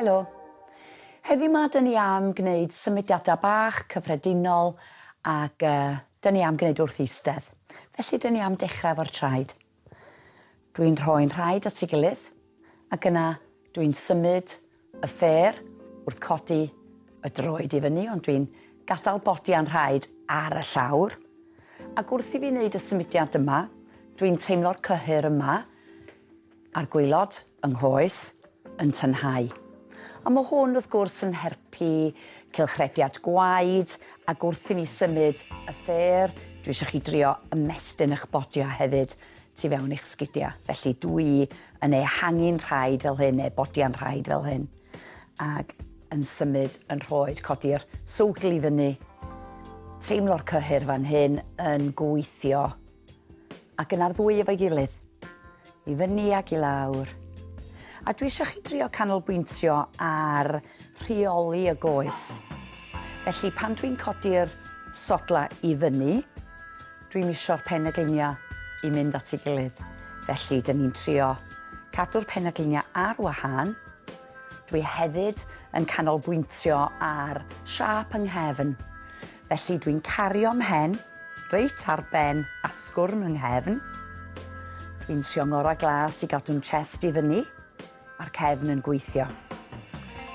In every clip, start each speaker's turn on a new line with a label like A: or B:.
A: Helo. Heddiw 'ma 'dyn ni am gneud symudiada bach cyffredinol ag yy 'dyn ni am gneud wrth eistedd. Felly 'dyn ni am dechra efo'r traed. Dwi'n rhoi'n rhaid at ei gilydd ac yna dwi'n symud y ffêr wrth codi y droed i fyny ond dwi'n gadael bodiau'n rhaid ar y llawr. Ac wrth i fi wneud y symudiad yma, dwi'n teimlo'r cyhyr yma a'r gwaelod yng nghoes yn tynhau. A mae hwn wrth gwrs yn helpu cylchrediad gwaed ac wrth i ni symud y ffêr, dwi eisiau chi drio ymestyn eich bodiau hefyd tu fewn i'ch sgidiau. Felly dwi yn ehangu'n rhaid fel hyn, neu bodiau'n rhaid fel hyn, ac yn symud yn rhoed, codi'r sowdl i fyny, teimlo'r cyhyr fan hyn yn gweithio Ac yna'r ddwy efo'i gilydd. I fyny ac i lawr. A dwi eisiau chi drio canolbwyntio ar rheoli y goes. Felly pan dwi'n codi'r sodla i fyny, dwi'n isio'r pen-y-gliniau i mynd at ei gilydd. Felly, dyn ni'n trio cadw'r pen-y-gliniau ar wahân. Dwi hefyd yn canolbwyntio ar siâp yng nghefn. Felly dwi'n cario mhen reit ar ben asgwrn yng nghefn. Dwi'n trio ngorau glas i gadw'n chest i fyny a'r cefn yn gweithio.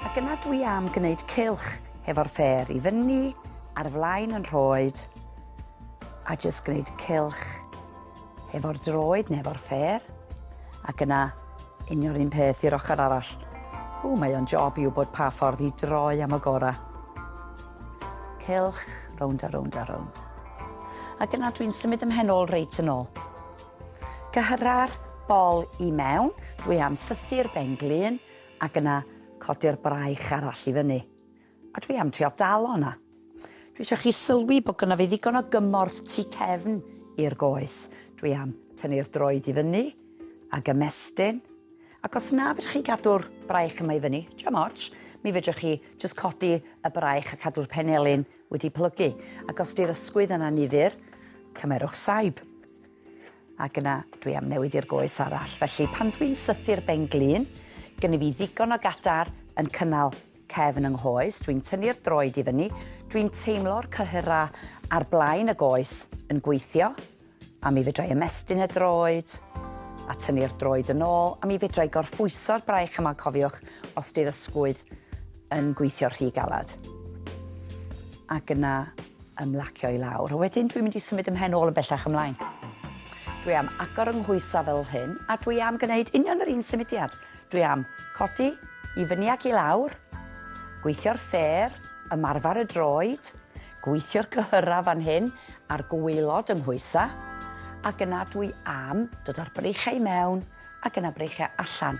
A: Ac yna dwi am gwneud cylch hefo'r ffêr i fyny ar flaen yn rhoed a jyst gwneud cylch hefo'r droed neu efo'r ffêr ac yna unio'r un peth i'r ochr arall. Ww, mae o'n job i wybod pa ffordd i droi am y gorau. Cylch, rownd a rownd a rownd. Ac yna dwi'n symud ymhen ôl reit yn ôl. Cyhyra'r bol i mewn, dwi am sythu'r ben glin ac yna codi'r braich arall i fyny. A dwi am trio dal o 'na. Dwi eisiau chi sylwi bod gynna fi ddigon o gymorth tu cefn i'r goes. Dwi am tynnu'r droed i fyny ag ymestyn. Ac os na fedrwch chi gadw'r braich yma i fyny, diolch ots, mi fedrwch chi jyst codi y braich a cadw'r penelin wedi plygu. Ac os di'r ysgwydd yna'n nifyr, cymerwch saib. Ac yna dwi am newid i'r goes arall. Felly pan dwi'n sythu'r ben glin, gynnu fi ddigon o gadar yn cynnal cefn yng nghoes, dwi'n tynnu'r droed i fyny, dwi'n teimlo'r cyhyrau ar blaen y goes yn gweithio, a mi fedrai ymestyn y droed, a tynnu'r droed yn ôl, a mi fedrai gorffwyso'r braich yma, cofiwch, os di'r ysgwydd yn gweithio rhy galad. Ac yna ymlacio i lawr. A wedyn dwi'n mynd i symud ymhen ôl yn bellach ymlaen. Dwi am agor yng nghoesau fel hyn, a dwi am gwneud union yr un symudiad. Dwi am codi i fyny ac i lawr, gweithio'r ffêr, ymarfer y droed, gweithio'r cyhyrau fan hyn a'r gwaelod yng nghoesa, ac yna dwi am dod â'r breichiau i mewn ac yna breichiau allan.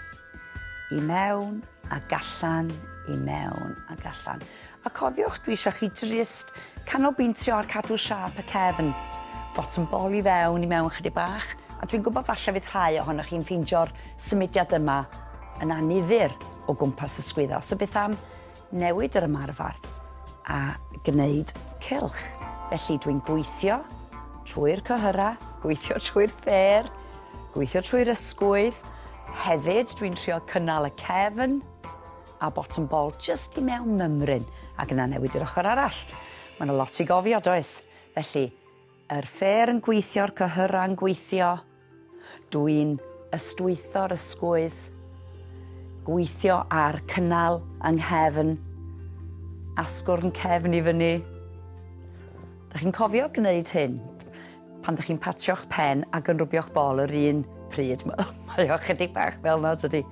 A: I mewn ac allan, i mewn ac allan. A cofiwch, dwi eisiau chi drist canolbwyntio ar cadw siâp y cefn. Bottom ball i fewn, i mewn chydig bach. A dwi'n gwybod falle fydd rhai ohonoch chi'n ffeindio'r symudiad yma yn annifyr o gwmpas y sgwyddo. So beth am newid yr ymarfer a gwneud cylch? Felly dwi'n gweithio trwy'r cyhyrau, gweithio trwy'r ffêr, gweithio trwy'r ysgwydd. Hefyd dwi'n trio cynnal y cefn a bottom ball jyst i mewn mymryn ac yna newid i'r ochr arall. Mae yna lot i gofio, does? Felly, yr ffêr yn gweithio'r cyhyrau'n gweithio, Dwi'n ystwytho'r ysgwydd, gweithio ar cynnal yng nghefn, asgwrn cefn i fyny. Da chi'n cofio gwneud hyn pan da chi'n patio'ch pen ac yn rwbio'ch bol yr un pryd. Mae o chydig bach fel 'na tydi?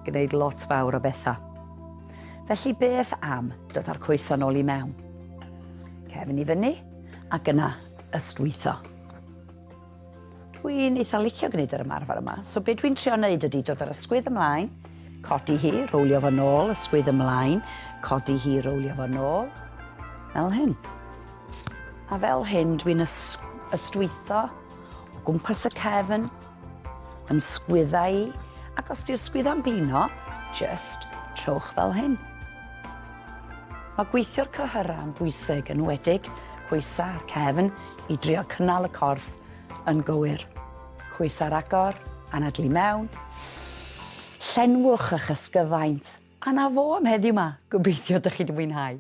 A: Gwneud lot fawr o bethau. Felly beth am dod â'r coesau nôl i mewn? Cefn i fyny ac yna ystwytho. Dwi'n eitha licio gwneud yr ymarfer yma. So be dwi'n trio wneud ydy dod â'r ysgwydd ymlaen, codi hi, rowlio fo nôl, ysgwydd ymlaen, codi hi, rowlio fo nôl, fel hyn. A fel hyn dwi'n ystwytho o gwmpas y cefn, yn sgwydda i, ac os di'r sgwydda'n blino, just trowch fel hyn. Mae gweithio'r cyhyrau yn bwysig, yn enwedig pwysau a'r cefn i drio cynnal y corff yn gywir. Pwysau ar agor, anadlu mewn. Llenwch eich ysgyfaint. A 'na fo am heddiw 'ma. Gobeithio 'dych chi 'di mwynhau.